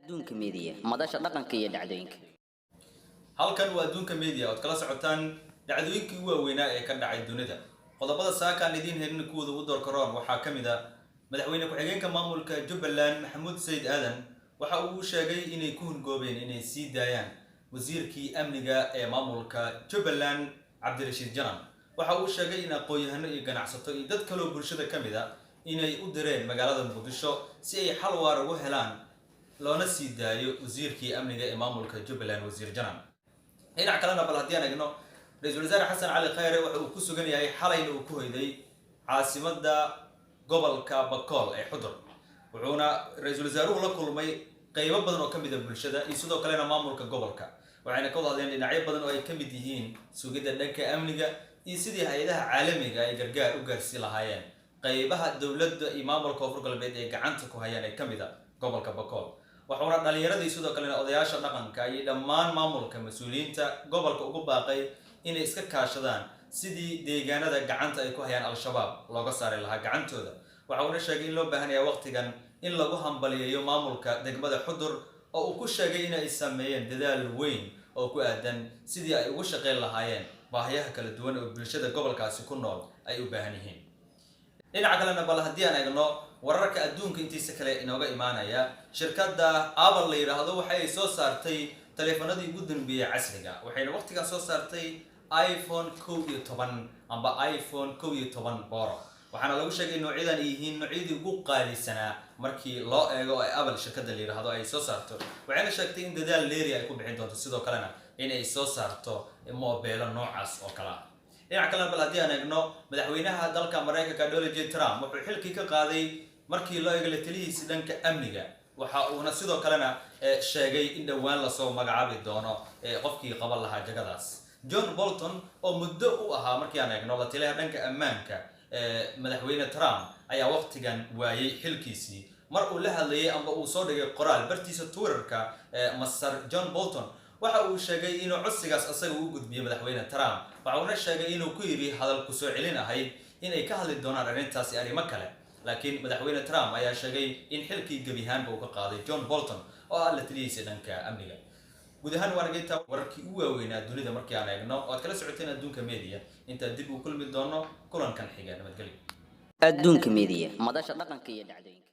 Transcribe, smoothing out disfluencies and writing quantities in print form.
Adduunka Media, madasha dhaqanka iyo dhacdooyinka. Halkan waa Adduunka Media ood kala socotaan dhacdooyinkii ugu waaweynaa ee ka dhacay dunida. Qodobada saakaan idiin helin kuwooda ugu door karoon waxaa ka mid a madaxweyne ku-xigeenka maamulka Jubbaland Maxamuud Sayid Aadan waxa uu sheegay inay ku hungoobeen inay sii daayaan wasiirkii amniga ee maamulka Jubbaland Cabdirashiid Janan. Waxa uu sheegay in aqoon-yahano iyo ganacsato iyo dad kaloo bulshada ka mid a inay u direen magaalada Muqdisho si ay xal waar ugu helaan loona sii daayo wasiirkii amniga ee maamulka Jubbaland, wasiir Janan. Dhinac kalena bal haddii aan egno, ra-iisul wasaare Xasan Cali Khayre waxa uu ku sugan yahay, xalayna uu ku hoyday caasimadda gobolka Bakool ee Xudur, wuxuuna ra-iisul wasaaruhu la kulmay qeybo badan oo ka mid a bulshada iyo sidoo kalena maamulka gobolka, waxayna ka wada hadleen dhinacyo badan oo ay ka mid yihiin sugidda dhanka amniga iyo sidii hay-adaha caalamiga ay gargaar u gaarsiin lahaayeen qeybaha dowladda iyo maamulka Koonfur Galbeed ee gacanta ku hayaan ee ka mid a gobolka Bakool. Waxuuna dhalinyaradii sidoo kalena odayaasha dhaqanka iyo dhammaan maamulka mas-uuliyiinta gobolka ugu baaqay inay iska kaashadaan sidii deegaanada gacanta ay ku hayaan Al-Shabaab looga saari lahaa gacantooda. Waxa uuna sheegay in loo baahan yahay waqtigan in lagu hambaliyeeyo maamulka degmada Xudur oo uu ku sheegay in ay sameeyeen dadaal weyn oo ku aadan sidii ay ugu shaqayn lahaayeen baahiyaha kala duwan oo bulshada gobolkaasi ku nool ay u baahan yihiin. Dhinaca kalena bal haddii aan eegno wararka adduunka intiisa kale inooga imaanaya, shirkadda Apple la yidhaahdo waxa ay soo saartay taleefanadii ugu dambeeyey casriga, waxayna waqtigan soo saartay iPhone 11 amba iPhone 11 Pro, waxaana lagu sheegay in noocyadan ay yihiin noocyadii ugu qaalisanaa markii loo eego ay Apple shirkadda la yidhaahdo ay soo saarto. Waxayna sheegtay in dadaal dheeri ay ku bixin doonto sidoo kalena in ay soo saarto moobeelo noocaas oo kale ah. Dhinaca kalena bal haddii aan eegno, madaxweynaha dalka Maraykanka Donald J Trump wuxuu xilkii ka qaaday markii loo eego la talihiisi dhanka amniga, waxa uuna sidoo kalena sheegay in dhowaan lasoo magacaabi doono qofkii qaban lahaa jagadaas. John Bolton oo muddo u ahaa markii aan eegno la taliyaha dhanka ammaanka madaxweyne Trump ayaa waqtigan waayey xilkiisii. Mar uu la hadlayay amba uu soo dhigay qoraal bartiisa Twitterka, Mister John Bolton waxa uu sheegay inuu codsigaas asaga u gudbiyey madaxweyne Trump, waxa uuna sheegay inuu ku yidhi hadal kusoo celin ahayd inay ka hadli doonaan arrintaasi arrimo kale, laakiin madaxweyne Trump ayaa sheegay in xilkii gebi ahaanba uu ka qaaday John Bolton oo ah la taliyihiisa dhanka amniga. Guud ahaan waan nageyntaa wararkii ugu waaweynaa dunida markii aan eegno oo aad kala socoteen Adduunka Media. Intaan dib u kulmi doono kulankan xiga, nabadgelyo. Adduunka Media, madasha dhaqanka iyo dhacdooyinka.